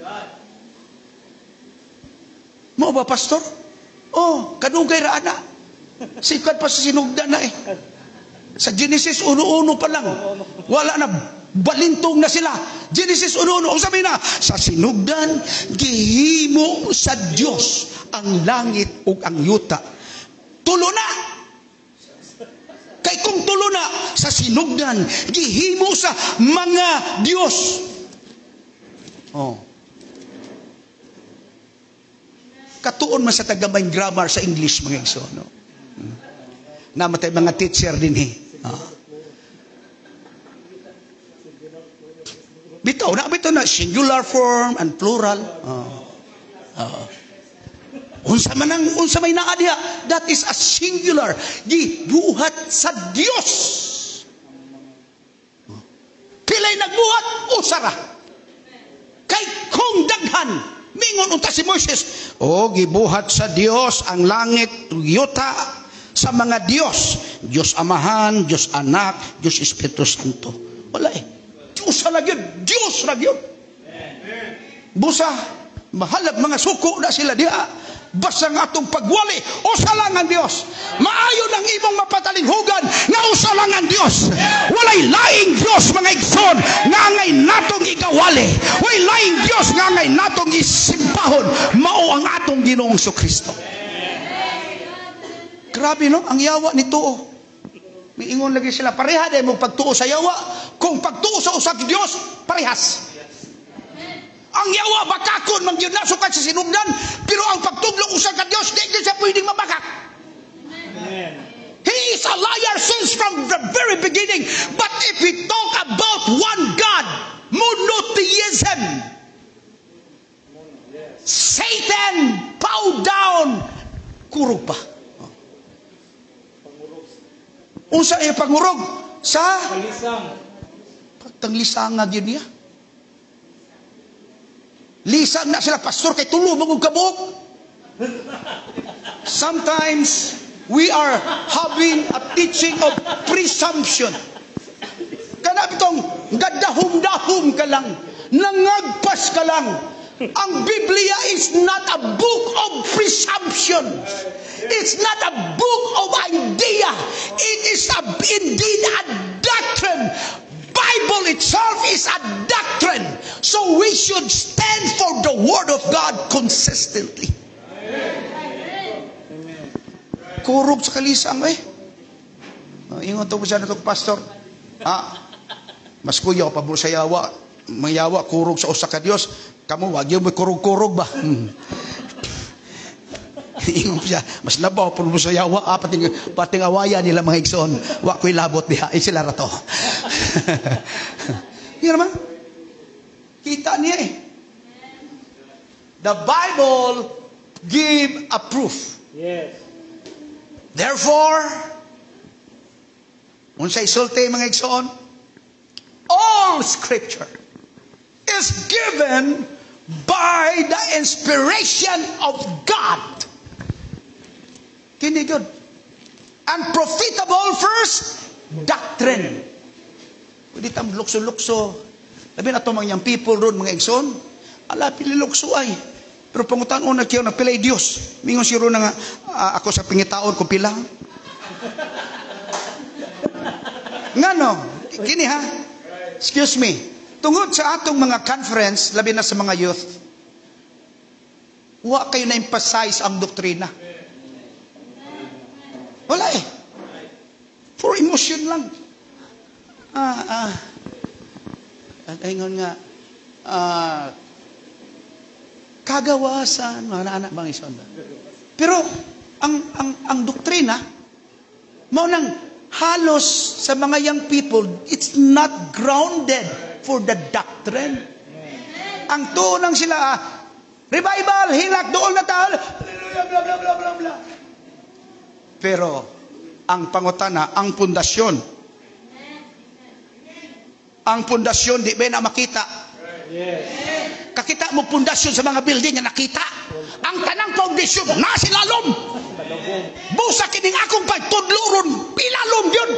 Mo ba, pastor? Oh, kadugay ra ana. Sikat pa sa sinugdan na eh. Sa Genesis 1:1 pa lang. Wala na, balintong na sila. Genesis 1:1, ang sabi na, sa sinugdan, gihimo sa Dios ang langit ug ang yuta. Tulo na. Kay kung tulo na, sa sinugdan, gihimo sa mga Dios. Oh. Katuon man sa tagamay grammar sa English, mga igsoon, no? Namatay mga teacher din eh. Oh. Bitaw na, bitaw na, singular form and plural. Oh. Oh. Unsa man ang, unsa may naa diha, that is a singular. Gibuhat sa Dios. Pilay nagbuhat, usara. Kay kung daghan, mingon unta si Moises, oh, gibuhat sa Dios ang langit, yuta, sa mga Dios. Dios Amahan, Dios Anak, Dios Espiritu Santo. Wala eh. Diyos ra gyud, Diyos ra gyud. Busa, mahalag mga suko na sila diha. Basta nga atong pagwali, usa lang ang Dios. Maayo nang imong mapatalinghugan nga usa lang ang Dios. Walay laing Dios, mga igsoon, nga angay natong igawali. Walay laing Dios nga angay natong isimbahon. Mao ang atong Ginoong Kristo. Grabe, no? Ang yawa ni tuo. Miingon lagi sila, pareha dahil mo pagtuo sa yawa. Kung pagtuo sa usa ka Dios, parehas. Ang yawa bakakon man gyud na sukad sa sinugdan, pero ang pagtudlo usa ka Dios, di gyud siya pwedeng mabakak. Amen. He is a liar since from the very beginning. But if we talk about one God, monotheism, Satan bow down, kurog pa. Unsa ay pangurog? Sa Kalisang. Pagtanglisanga gyud niya. Lisang na sila, "Pastor, kay tulo mo kabuok." Sometimes we are having a teaching of presumption. Kana bitong gadahum-dahum ka lang, nangagpas ka lang. Ang Biblia is not a book of presumptions. It's not a book of idea. It is indeed a doctrine. Bible itself is a doctrine. So we should stand for the Word of God consistently. Amen. Kurog sa kalisang eh. Oh, ingon to ko siya na pastor. Ah, mas kuya pabor sa yawa. Mga yawa kurog sa usa ka Dios. Kamo wag yung kurog-kurog ba? Ingon siya, mas labaw pud mo sa yawa. Ah, pating, pating awaya nila, mga igsoon. Wa ko'y labot diha. Eh, sila ra to. Yan naman. Kita niya eh. The Bible give a proof. Therefore, unsay sulti, mga igsoon? All scripture is given by the inspiration of God. Kini gyud. And profitable first, doctrine. Pwede tam lukso-lukso. Labi na to mga young people ron, mga igsoon. Ala, pili lukso ay. Pero pangutan na kiyo na pilay Dios. Mingon si ron nga, ah, ako sa pingitaon kung pila. Ngano, kini ha, excuse me. Tungod sa atong mga conference, labi na sa mga youth, wa kayo na-emphasize ang doktrina. Wala eh. For emotion lang. Ah, ah. At ingon nga, ah, kagawasan, mga anak bang ison. Pero, ang doktrina, mao nang halos sa mga young people, it's not grounded for the doctrine. Ang tuo lang sila, ah, revival, hilak, dool na tao, hallelujah, blah, blah, blah, blah, blah. Pero, ang pangutana, ang pundasyon. Ang pundasyon, di ba na makita? Kakita mo pundasyon sa mga building nga nakita. Ang tanang foundation, nasa ilalom. Busa kining akong pagtudlo ron, ilalom yun.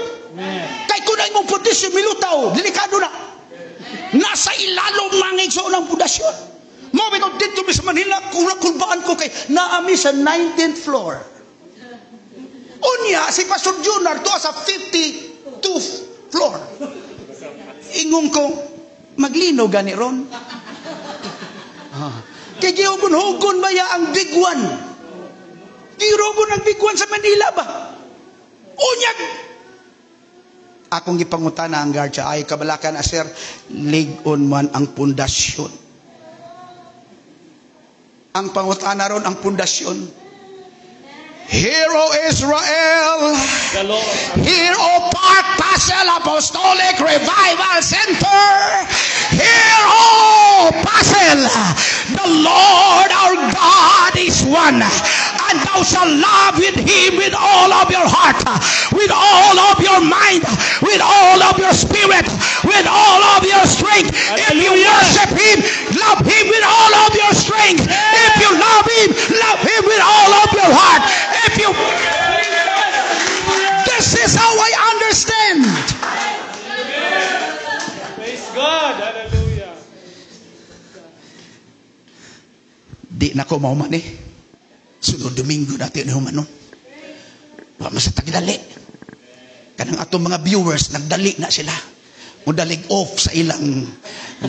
Kay kung ang imong pundasyon milutaw, delikado na. Nasa ilalom mga igsoon ang pundasyon. Mo bitaw dito mi sa Manila, kulbaan ko kay naami sa 19th floor. Unya si Pastor Junior tuwa sa 52 floor. Ingon ko, maglino gani ron. Ah. Kay gihugon-hugon ba ya ang big one? Gihugon ang big one sa Manila ba? Unyag! Akong gipangutana ang guard siya, ay kabalakan na sir, lig-on man ang pundasyon. Ang pangutana ron ang pundasyon. Hear, O Israel! The Lord. Hear, O Park Pasel Apostolic Revival Center! Hear, O Pasel! The Lord our God is one. And thou shalt love with him with all of your heart, with all of your mind, with all of your spirit, with all of your strength. If you Hallelujah. Worship him, love him with all of your strength. If you love him with all of your heart. If you This is how I understand. Praise God. Hallelujah. Di na ko mauman eh. Sunod Domingo natin humanon. Wa man sa tagdali. Kanang atong mga viewers, nagdali na sila. Mudalig off sa ilang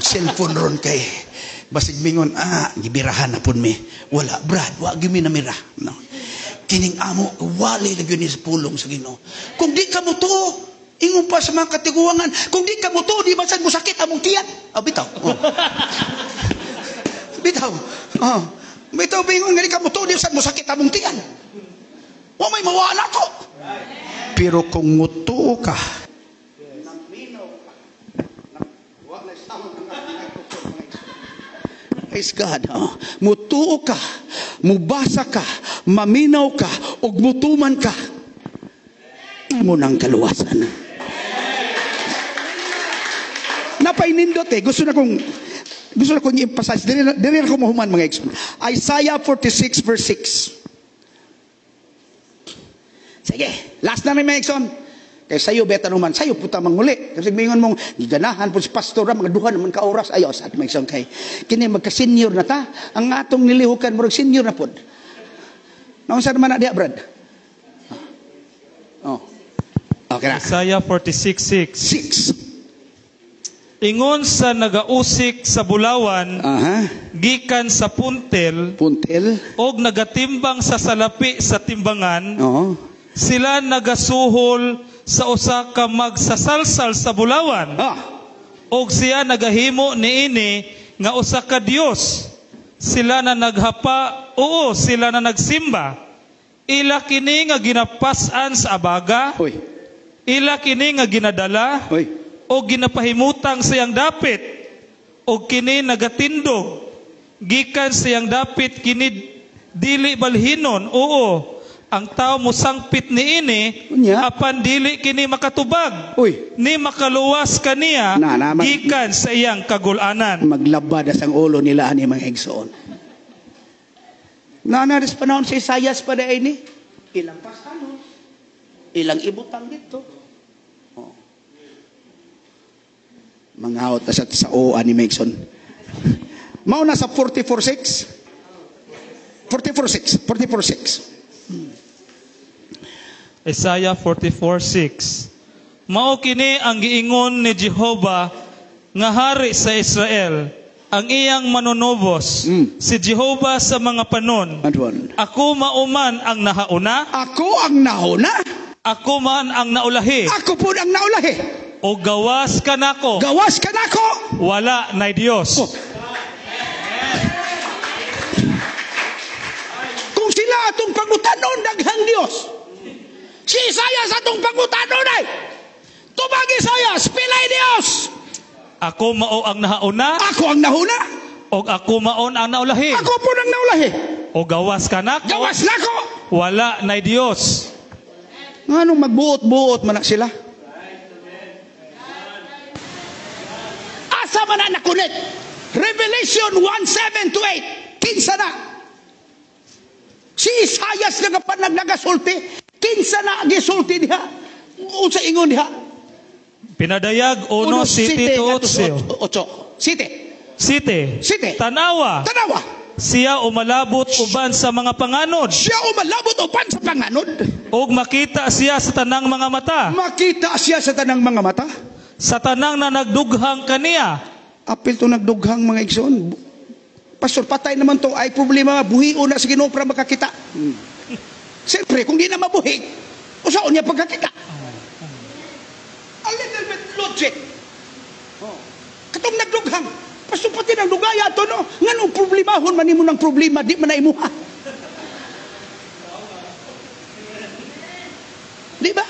cellphone ron kay basig mingon, gibirahan na pud mi. Wala, Brad, wa gyud mi namira. No. Kining amo, wali na gyud ni sa pulong sa Ginoo. Kung di ka mo tuo, ingon pa sa mga katiguangan, kung di ka mo tuo, di ba sad mo sakit among tiyan? Oh, bitaw. Oh. Bitaw. Oh. Bitaw, bingon nga di ka mo tuo, di sad mo sakit among tiyan. Wa may mawala to. Pero kung mutuo ka, praise God. Oh. Mutuo ka, mubasa ka, maminaw ka, ug mutuman ka, imo nang kaluwasan. Napainindot eh. Gusto na kong i-emphasize. Dili na ko mahuman mga ex. Isaiah 46 verse 6. Sige, last na rin mga exon. Kaya sayo, beta naman, sayo puta manguli. Kasi mingon mong, giganahan po si pastor, mga duha naman ka oras. Ayaw, sa ating mga exon kay. Kini magka-senior na ta. Ang atong nilihukan, murag senior na pod. Naunsa naman na diya, Brad? Oh. Okay na. Isaiah 46:6. 6. Ingon sa nagausik sa bulawan, gikan sa puntel, og nagatimbang sa salapi sa timbangan, sila nagasuhol sa usa ka magsasalsal sa bulawan. Og siya nagahimo niini nga usa ka Dios. Sila na naghapa, oo, sila na nagsimba. Ila kini nga ginapas-an sa abaga. Uy. Ila kini nga ginadala. Uy. O ginapahimutang siyang dapit. O kini nagatindog. Gikan siyang dapit kini dili balhinon, oo. Ang tao mosangpit niini, apan dili kini makatubag. Uy. Ni makaluwas kaniya, gikan sa iyang kagulanan. Maglabad ang ulo nila ani mga igsoon. Nanaris panahon sa Isayas pa na ini, ilang pasanon, ilang ibutang dito. Oh. Manghawat na sa o ani mga igsoon. Mauna sa 44:6. 44:6. 44:6. Isaiah 44:6. Mao kini ang giingon ni Jehova nga hari sa Israel, ang iyang manunubos, si Jehova sa mga panon. Ako mauman ang nahauna. Ako ang nahauna. Ako man ang naulahi. Ako po ang naulahi. O gawas kanako. Gawas kanako. Wala na Dios. Oh. Kung sila atong pangutanon daghang Dios. Si Isaias atong pangutanon ay tubag Isaias, pilay Dios. Ako mao ang nahauna. Ako ang nahuna. Og ako maon ang naulahi. Ako po ang naulahi. O gawas kanako. Gawas nako. Wala na Dios. Nganong magbuot-buot man na sila? Asa man na nakunik? Revelation 1:7-8. Kinsa na? Si Isaias nga nagasulti. Kinsa na gisulti diha? Unsa ingon diha? Pinadayag 1:7-8. Site. Site. Site. Tanawa. Tanawa. Siya umalabot uban sa mga panganod. Siya umalabot uban sa panganod. Og makita siya sa tanang mga mata. Makita siya sa tanang mga mata. Sa tanang na nagdughang kaniya. Apil to nagdughang mga igsoon. Pastor, patay naman to. Ay problema, buhion na sa Ginoo para makakita. Siyempre, kung di na mabuhi, usaon niya pagkakita. A little bit logic. Oh. Katong nagdughang, pastor, pati nang dugaya to, no? Nganong problemahon man nimo ng problema, di man na imuha. Di ba?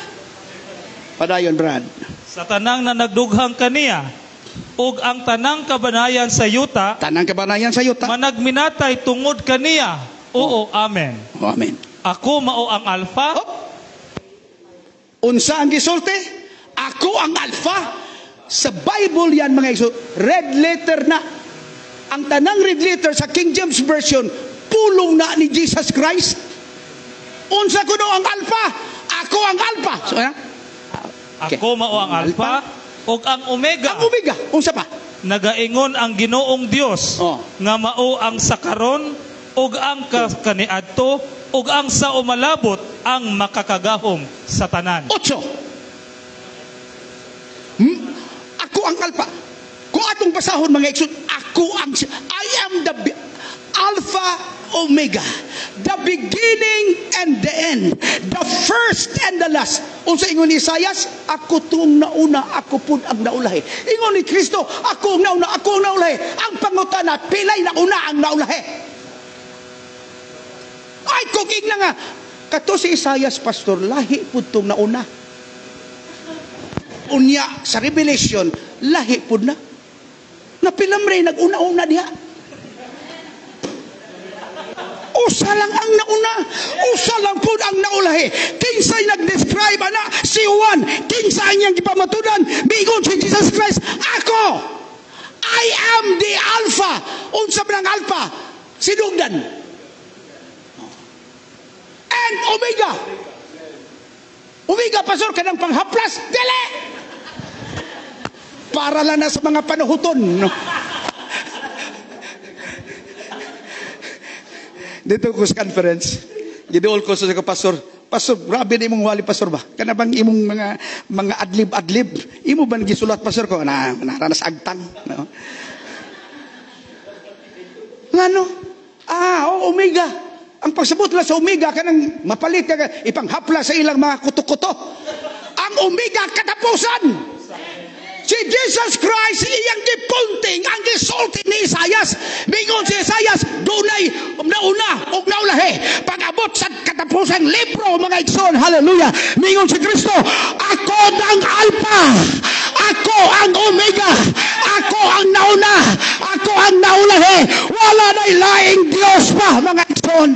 Padayon, Brad. Sa tanang na nagdughang kaniya, ug ang tanang kabanayan sa yuta, tanang kabanayan sa yuta, managminatay tungod kaniya. Oo, amen. Oh, amen. Ako mao ang alpha. Oh. Unsa ang gisulti? Ako ang alpha. Sa Bible yan mga igsoon, red letter na. Ang tanang red letter sa King James Version, pulong na ni Jesus Christ. Unsa kuno ang alpha? Ako ang alpha. So, okay. Ako mao ang alpha ug ang omega. Ang omega, unsa pa? Nagaingon ang Ginoong Dios, nga mao ang sakaron ug ang kaniadto ug ang sa umalabot ang makakagahom sa tanan. Otso. Ako ang Alpha. Kung atong basahon, mga igsoon, ako ang I am the Alpha Omega, the beginning and the end, the first and the last. Unsa ingon ni Isaias? Ako tong nauna, ako pud ang naulahi. Ingon ni Kristo, ako ang nauna, ako ang naulahi. Ang pangutana, pilay nauna ang naulahi? Ay, kung ingna nga, kato si Isaias, pastor, lahi pud tong nauna. Unya, sa Revelation, lahi pud na. Napila man nag-una-una diha? Usa lang ang nauna, usa lang pud ang naulahi. Kinsay nag-describe ana? Si Juan. Kinsa ang iyang gipamatudan? Miingon si Jesus Christ, "Ako, I am the Alpha." Unsa man ang Alpha? Sinugdan. And Omega. Omega, pastor, kanang panghaplas? Dili! Para lang na sa mga panuhuton. No? Dito ko sa conference, giduol ko sa pastor, "Pastor, grabe na imong wali, pastor ba? Kana bang imong mga adlib-adlib? Imo ba gisulat, pastor ko?" Na naranas agtang. No? Ngano? Ah, oh, Omega. Ang pagsabot lang sa Omega, kanang mapalit ka, ipanghapla sa ilang mga kuto-kuto. Ang Omega, katapusan. Si Jesus Christ, iyang gipunting, ang gisulti ni Isaias. Mingon si Isaias, dunay nauna ug naulahi. Pag-abot sa katapusang libro, mga igsoon, hallelujah. Mingon si Kristo, "Ako ang Alpha, ako ang Omega, ako ang nauna, ako ang naulahi." Wala na'y laing Diyos pa, mga igsoon.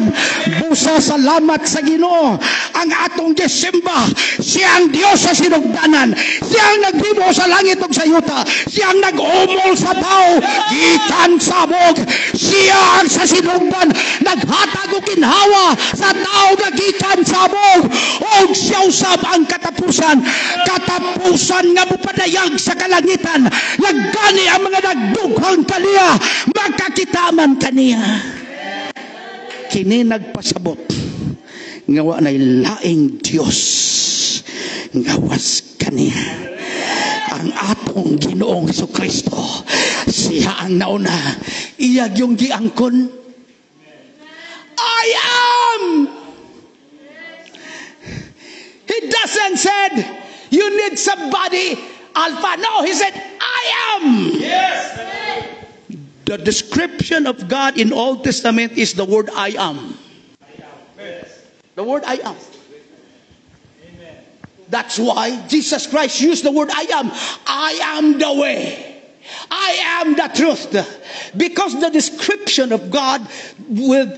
Busa salamat sa Ginoo. Ang atong gisimba, siya ang Diyos sa sinugdanan. Siya ang naghimo sa langit ug sa yuta. Siya ang nag-umol sa tao gikan sa abog. Siya ang sa sinugdan naghatag og ginhawa sa tao nga gikan sa abog. Og siya usab ang katapusan. Katapusan nga mopadayag sa kalangitan. Nagani ang mga nagdughang kaniya, makakita man kaniya. Kini nagpasabot nga wa nay laing Dios gawas kaniya. Ang atong Ginoong Kristo, siya ang nauna, iya yung giangkon. I am. He doesn't said you need somebody Alpha. No, he said, "I am." The description of God in Old Testament is the word "I am." The word "I am." That's why Jesus Christ used the word "I am." I am the way. I am the truth. Because the description of God with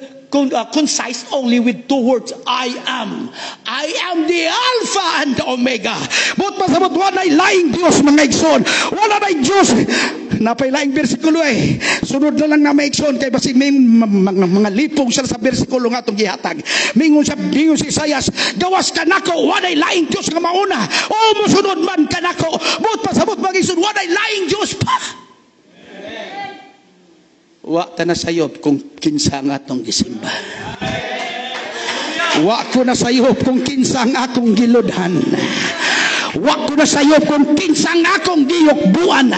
concise only with two words, "I am." I am the Alpha and the Omega. Buot pasabot, wala laing Diyos, mga igsoon. Wala na'y Diyos. Napay laing bersikulo eh. Sunod na lang na mga igsoon kay basig may mga lipong sila sa bersikulo nga atong gihatag. Mingon si Isaias, "Gawas kanako, walay laing Diyos nga mauna o musunod man kanako." Buot pasabot, mga igsoon, walay laing Diyos pa. Wa ta na sayop kung kinsa ang atong gisimba. Wa ko na sayop kung kinsa ang akong giludhan. Wa ko na sayop kung kinsa ang akong giyukbuan.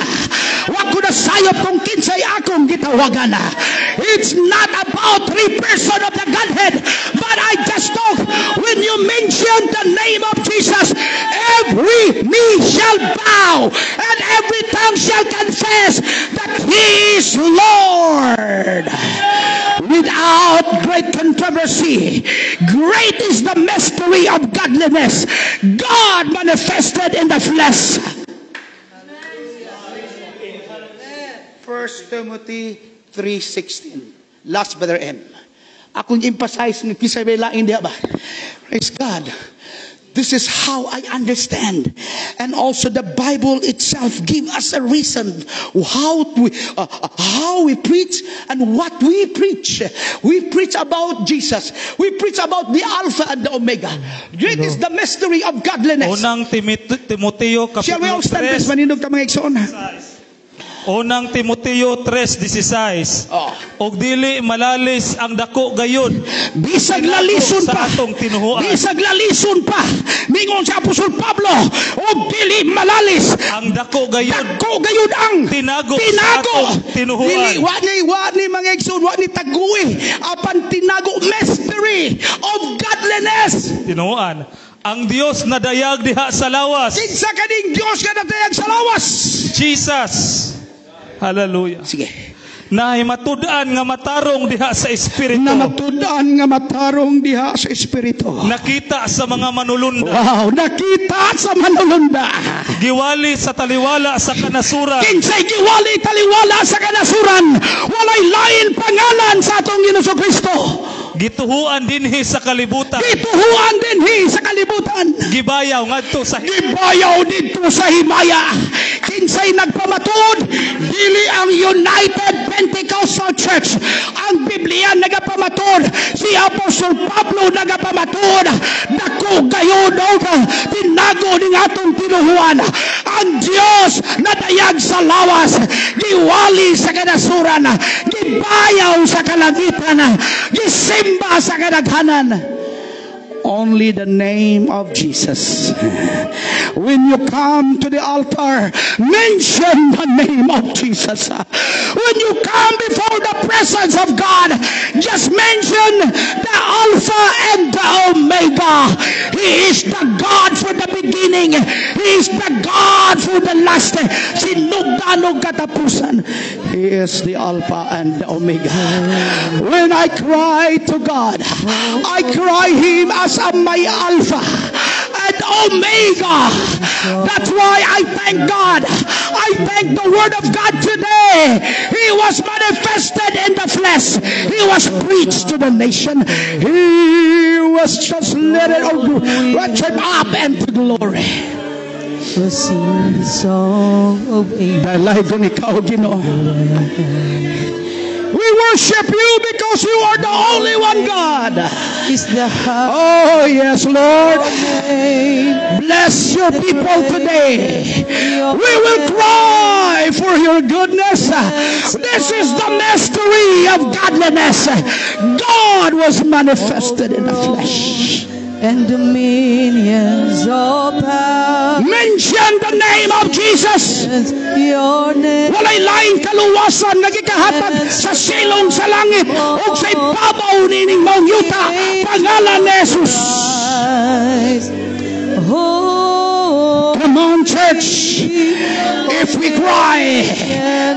Wa ko na sayop kung kinsay akong gitawagan. It's not about three person of the Godhead, but I just talk when you mention the name of Jesus, every knee shall bow and every tongue shall confess that He is Lord. Without great controversy, great is the mystery of godliness. God manifested in the flesh. 1 Timothy 3:16. Last, Brother M. Akong emphasize ng kisay may laing diha ba? Praise God. This is how I understand. And also the Bible itself give us a reason how we preach and what we preach. We preach about Jesus. We preach about the Alpha and the Omega. Great is the mystery of godliness. Unang Timoteo Shall we Kapitulo all stand, please? 3 Manindog ta, mga igsoon. Unang Timoteo 3:16. Oh. Og dili malalis ang dako gayud Bisag tinago lalison sa pa. Atong tinuhuan. Bisag lalison pa. Mingon si Apostol Pablo, og dili malalis Ang dako gayud dako gayud ang tinago sa tinago atong tinuhuan. Dili, wa ni, mga igsoon, wa ni tagui, apan tinago, mystery of godliness. Tinuhuan. Ang Dios nadayag diha sa lawas. Kinsa kaning Dios nga nadayag sa lawas? Jesus. Hallelujah. Sige. Nahimatud-an nga matarong diha sa espiritu. Na matud-an nga matarong diha sa espiritu. Nakita sa mga manulunda. Wow, nakita sa manulunda. Giwali sa taliwala sa kanasuran. Kinsay giwali taliwala sa kanasuran? Walay lain pangalan sa atong Ginoo Kristo. Gituhuan dinhi sa kalibutan. Gituhuan dinhi sa kalibutan. Gibayaw ngadto sa Gibayaw didto sa himaya. Kinsay nagpamatuod? Dili ang United Pentecostal Church. Ang Biblia nagapamatuod. Si Apostol Pablo nagapamatuod. Dako gayud og tinago ning atong tinuhuan. Ang Dios nadayag sa lawas, giwali sa kanasuran, gibayaw sa kalangitan, gisimba sa kadaghanan. Only the name of Jesus. When you come to the altar, mention the name of Jesus. When you come before the presence of God, just mention the Alpha and the Omega. He is the God for the beginning. He is the God for the last. Sinugdan ug katapusan. He is the Alpha and the Omega. When I cry to God, I cry Him as a my Alpha and Omega. That's why I thank God. I thank the Word of God today. He was manifested in the flesh. He was preached to the nation. He was translated or raptured up into glory. We'll sing the song of ages. Dalaygon ikaw, Ginoo. We worship you because you are the only one God. Is the house Oh, yes, Lord. Name. Bless your people today. We will cry for your goodness. This is the mystery of godliness. God was manifested in the flesh. And dominions, all power. Mention the name of Jesus. Your name. Walay laing kaluwasan nga gikahatag sa silong sa langit ug sa ibabaw nining maong yuta. Pangalan ni Jesus. Christ. Oh, Come on, church. If we cry,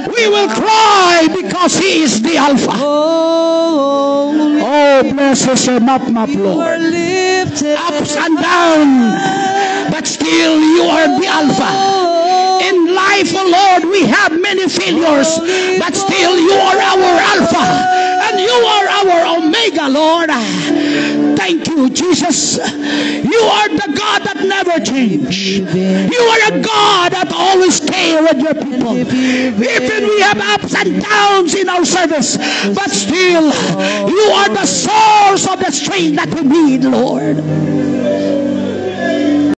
we will cry because He is the Alpha. Holy, Oh, bless us, map, you are Lord. Lifted. Ups and down, but still you are the Alpha. In life, oh Lord, we have many failures, but still you are our Alpha and you are our Omega, Lord. Thank you, Jesus. You are the God that never change. You are a God that always care with your people. Even we have ups and downs in our service, but still, you are the source of the strength that we need, Lord.